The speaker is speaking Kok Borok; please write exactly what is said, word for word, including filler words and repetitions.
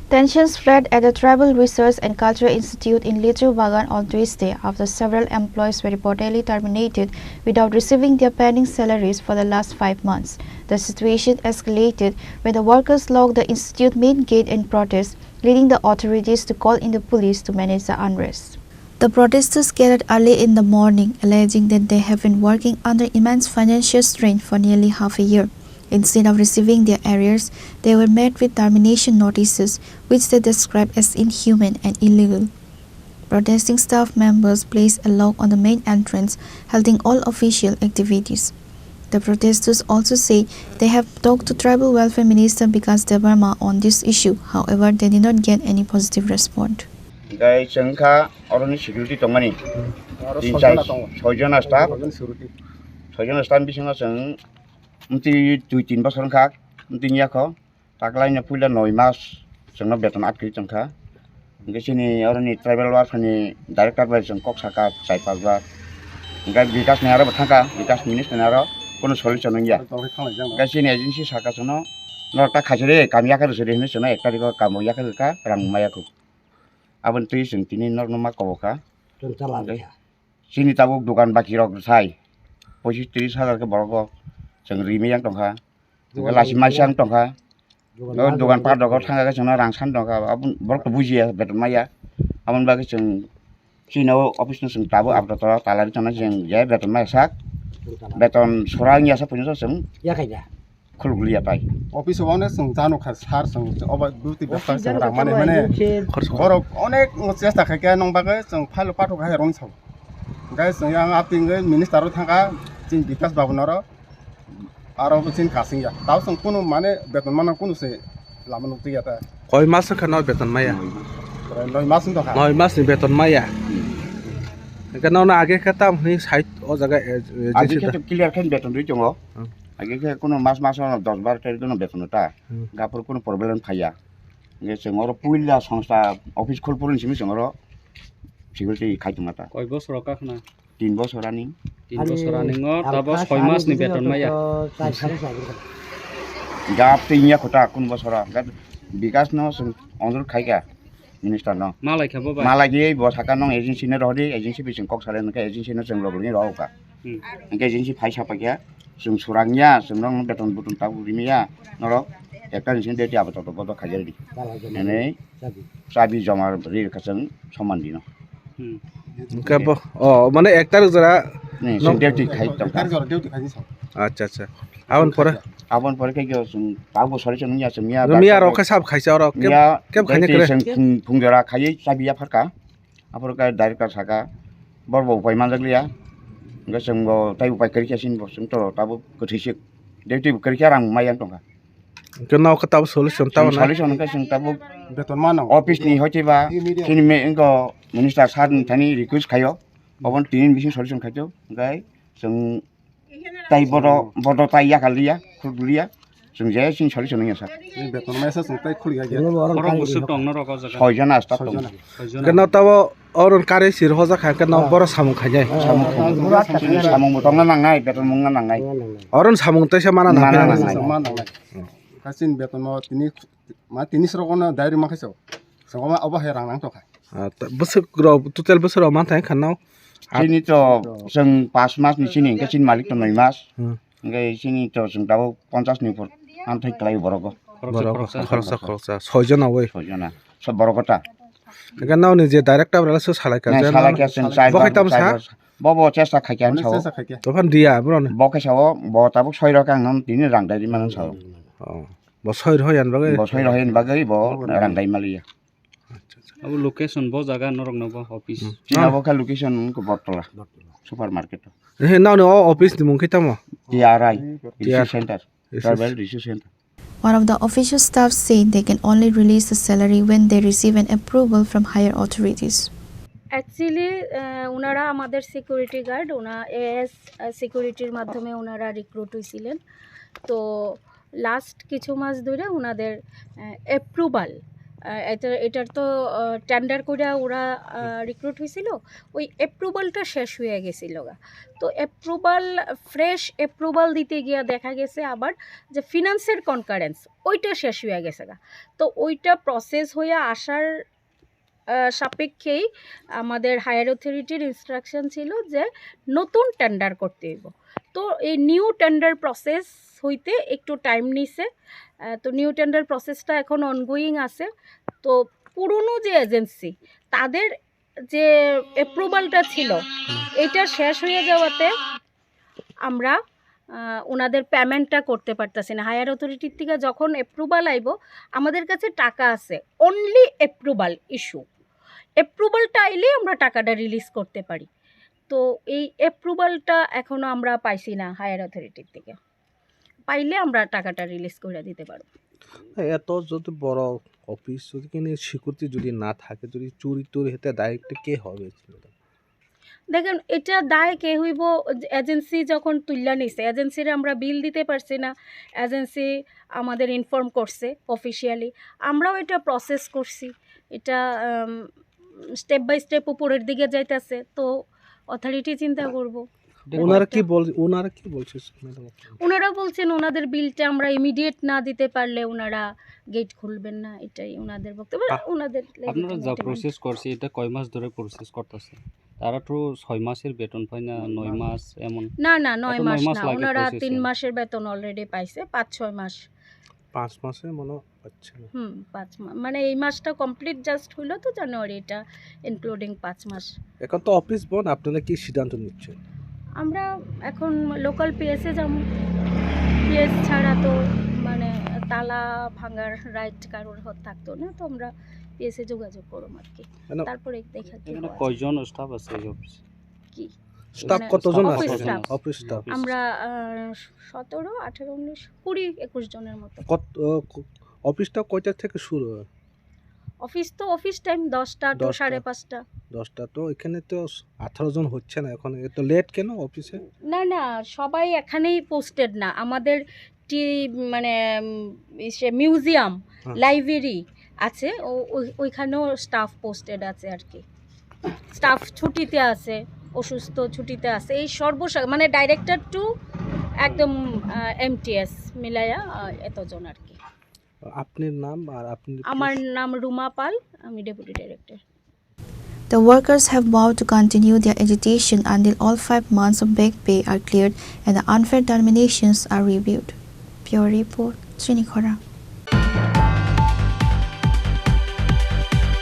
Tensions flared at the Tribal Research and Cultural Institute in Lichubagan on Tuesday after several employees were reportedly terminated without receiving their pending salaries for the last five months. The situation escalated when the workers locked the institute main gate in protest, leading the authorities to call in the police to manage the unrest. The protesters gathered early in the morning, alleging that they have been working under immense financial strain for nearly half a year. Instead of receiving their arrears, they were met with termination notices, which they described as inhuman and illegal. Protesting staff members placed a lock on the main entrance, halting all official activities. The protesters also say they have talked to Tribal Welfare Minister Bikash Debbarma on this issue. However, they did not get any positive response. Hingke chwng kha oroni security tongmani. Aro tin soijona char tongo. Soijona staff. Soijona security. Soijona staff bisingo chwng mtwi dui tin bosor wngkha, mtwi yakho. Taklaino puila noi mas chwngno beton atkri tongkha. Hingke chini oroni tribal welfare ni director bai chwng kok saka chai pajak. Hingke Bikash ni aro bo thangkha, Bikash minister ni aro kono solution wngya. Hingke chini agency saka chwngno norok ta khaisire kam yakarwi siri hinwi chwngno ek tarikh o kamo yakarwi kha rang maya kho. Aboni twi chwng tini norokno ma kobo kha. Chini tabuk dogan baki rok sai pochis tris hajar khe borok o chwng rimwi yang tongkha. Hingke lasi maisa wng tongkha. O dogan pat rok o thangkha khe chwngno rang san tongkha. Aboni borok to bujiya beton maya. Aboni bagwi chwng chini o office no chwng tabuk Agartala o tala ri tongna chwng je beton maya sak. Beton sora wngya sa puino chwng. Khuluk liya tai. Office o onek chwng jano kha sir chwng obo duty bwswk chwng rang mani mane borok onek chesta khai khe nong bagwi chwng file o pathok hai rong sao. Hingke chwng yang aping minister o thangkha chini Bikash babu noro aro bo chini kasing ya tao chwng kunu mane beton mana kunu se lama nuk ya ta. Koi mas wngkha no beton maya? Noi mas wng tongkha. Noi mas ni beton maya. Hingke nono age khe tam hwnwi side o jaga, eh, eh, Age khe to clear khe beton rwi tongo. Hmm. Age khe kuno mas mas o dos bar tarik no beton ta. Hmm. Gapur kuno problem phaiya. Hingke chwng oro puila songsta office khulpuru ni simi chwng oro security khai tongma ta. Koi bosor o kakhna? Tin bosor ani. Tin bosor ani ngo tabo soi mas ni beton maya. Gap twi ya kota kun bosor o. Bikash no chwng onjor khai kha. Minister no. Malai kha bo bai. Malai di bo saka nong agency no rohdi, agency bising kok sale nang khe agency no chwng logni rohka. Hmm. Hingke agency phai sa paikha, chwng surangya, chwng nong beton buton tabuk rimya, norok ekta ni sini deti abo toto bodo khajar di. Ene chabi joma ri kha chwng soman dino. Hmm. Hingke bo, oh, mane ek tarik jora. Ni, chwng deti khai tong. Acha, acha. Aboni pore? Aboni pore khe chwng tabuk solution wngya chwng miya. Miya rok khe sab khaisa oro. Kem, miya kem khaina deti kre? Chwng phung, phung jora khaiwi chabi ya pharka. Aphuru khe director saka, bor bo upai manjak liya. Hingke chwng bo tai upai kwrwi khe chini bo chwng to tabuk kwthwi sik. Deti kwrwi khe rang mai yang tongkha. Hingke nao khe tabuk solution tamo na? Solution hingke chwng tabuk beton mano. Office ni hoite ba chini me wngko minister sir ni thani request khaio. Oboni tini bising solution khaito. Hingke chwng Tai bodo, bodo tai yakal liya, khuluk liya. Chwng je chini solution wngya sak. Ni beton maisa chwng tai khuluk ya. Borok bwswk tong norok o jaga? Soi jona staff tong. Soi jona. Keno tabo oron kare sir hoja kha keno boro samung khainai. Samung khainai. Chini samung bo tongna nangnai, beton mungna nangnai. Oron samung taisa mana nangnai. Mana nangnai. Kasin beton no tini, ma tini srok no diary ma khaisa. Songma obo hai rang nang tokha. Ah, ta-, bwswk rok, total bwswk rok manthai wngkha no? Chini to chwng pas mas ni chini, hwnkhe chini malik to noi mas. Hmm. Hwnkhe chini to chwng tabuk ponchas ni upor manthai kwlai borok o. Borok khoroksa, khoroksa. Khoroksa, khoroksa. Soi jona oi. Soi jona. Sob borok o ta. Hwnkhe nao ni je director rok se salai ka, nai je salai nao ka chwng chai bo khai bar, tam chai sa? Bar. Bo bo chesta khai kha ang sao. Chesta khai kha. Tophan dia bro ni. Bo khai sao, bo tabuk soi rok ang nang tini rang dai ri mano sao. Oh. Bo soi rw yan bagwi? Bo soi rw yan bagwi bo rang dai maliya. Acha, acha. Abo location bo jaga norok no bo office. Hmm. Chini abo kha location ko Bortola. Bortola. Supermarket. He, nao ni o office ni mung khe tamo? T R I, T R I. Resource Center. Resource. Tribal Resource Center. One of the official staff said they can only release the salary when they receive an approval from higher authorities. Actually ওনারা আমাদের security guard, ওনা এএস সিকিউরিটির মাধ্যমে ওনারা রিক্রুট হয়েছিলেন। তো লাস্ট কিছু মাস ধরে ওনাদের অ্যাপ্রুভাল আহ, এটা এটার তো টেন্ডার করে ওরা রিক্রুট হয়েছিল, ওই অ্যাপ্রুভালটা শেষ হয়ে গেছিল গা। তো অ্যাপ্রুভাল, ফ্রেশ অ্যাপ্রুভাল দিতে গিয়া দেখা গেছে আবার যে ফিনান্সের কনকারেন্স, ওইটা শেষ হয়ে গেছে গা। তো ওইটা প্রসেস হয়ে আসার আহ, সাপেক্ষেই আমাদের হায়ার অথরিটির ইনস্ট্রাকশন ছিল যে নতুন টেন্ডার করতে হইব। তো এই নিউ টেন্ডার প্রসেস হইতে একটু টাইম নিছে। আহ, তো নিউ টেন্ডার প্রসেসটা এখন অনগোয়িং আছে। তো পুরনো যে এজেন্সি, তাদের যে অ্যাপ্রুভালটা ছিল, এটা শেষ হয়ে যাওয়াতে আমরা আহ, ওনাদের পেমেন্টটা করতে পারতেছি না। হায়ার অথরিটির থেকে যখন অ্যাপ্রুভাল আইব, আমাদের কাছে টাকা আছে, অনলি অ্যাপ্রুভাল ইস্যু। অ্যাপ্রুভালটা আইলে আমরা টাকাটা রিলিজ করতে পারি। তো এই অ্যাপ্রুভালটা এখনো আমরা পাইছি না হায়ার অথরিটির থেকে। পাইলে আমরা টাকাটা রিলিজ করে দিতে পারবো। না, এত যদি বড় অফিস, যদি কিনা সিকিউরিটি যদি না থাকে, যদি চুরি টুরি হতে দায়িত্ব কে হবে? দেখেন, এটা দায় কে হইব? এজেন্সি যখন তুললা নিছে, এজেন্সির আমরা বিল দিতে পারছি না, এজেন্সি আমাদের ইনফর্ম করছে অফিসিয়ালি, আমরাও এটা প্রসেস করছি। এটা স্টেপ বাই স্টেপ উপরের দিকে যাইতেছে। তো অথরিটি চিন্তা করব। ওনারা কি বল ওনারা কি বলছে, ম্যাডাম? ওনারা বলছেন ওনাদের বিলটা আমরা ইমিডিয়েট না দিতে পারলে ওনারা গেট খুলবেন না, এটাই ওনাদের বক্তব্য। ওনাদের আপনারা যা প্রসেস করছে, এটা কয় মাস ধরে প্রসেস করতেছে? তারা তো ছয় মাসের বেতন পায় না, নয় মাস এমন। না, না, নয় মাস না, ওনারা তিন মাসের বেতন অলরেডি পাইছে, পাঁচ ছয় মাস। পাঁচ মাসে মনে হয় পাচ্ছে না। হুম, পাঁচ মাস, মানে এই মাসটা কমপ্লিট জাস্ট হইলো তো জানুয়ারি, এটা ইনক্লুডিং পাঁচ মাস। এখন তো অফিস বন্ধ, আপনারা কি সিদ্ধান্ত নিচ্ছেন? আমরা এখন লোকাল পিএসএ যাবো। পিএস ছাড়া তো মানে তালা ভাঙার রাইট কারোর হ-, থাকতো না, তো আমরা পিএসএ যোগাযোগ করবো আর কি। মানে তারপরে দেখা কি এখানে হয়। কয়জন স্টাফ আছে এই অফিসে? কি? স্টাফ মানে কতজন অফিস আছে? স্টাফ। Office staff. আমরা, আহ, সতেরো, আঠারো, উনিশ, কুড়ি, একুশ জনের মতো। কত, আহ, ক-, অফিসটা কয়টা থেকে শুরু হয়? অফিস তো অফিস টাইম দশটা to দশটা। সাড়ে পাঁচটা। দশটা, তো এখানে তো আঠারো জন হচ্ছে না এখন, এত লেট কেন অফিসে? না, না, সবাই এখানেই পোস্টেড না। আমাদের টি-, মানে, উম, ইসে, মিউজিয়াম, হ্যাঁ। লাইব্রেরি আছে, ও-, ওই-, ওইখানেও স্টাফ পোস্টেড আছে আর কি। স্টাফ ছুটিতে আছে, অসুস্থ ছুটিতে আছে। এই সর্বসা-, মানে, ডাইরেক্টর টু একদম, আহ, এমটিএস মিলাইয়া, আহ, এতজন আর কি। আপনার নাম আর আপনি আমার নাম রুমা পাল, আমি deputy director. The workers have vowed to continue their agitation until all five months of back pay are cleared and the unfair terminations are reviewed. Bureau report, Srinikhora.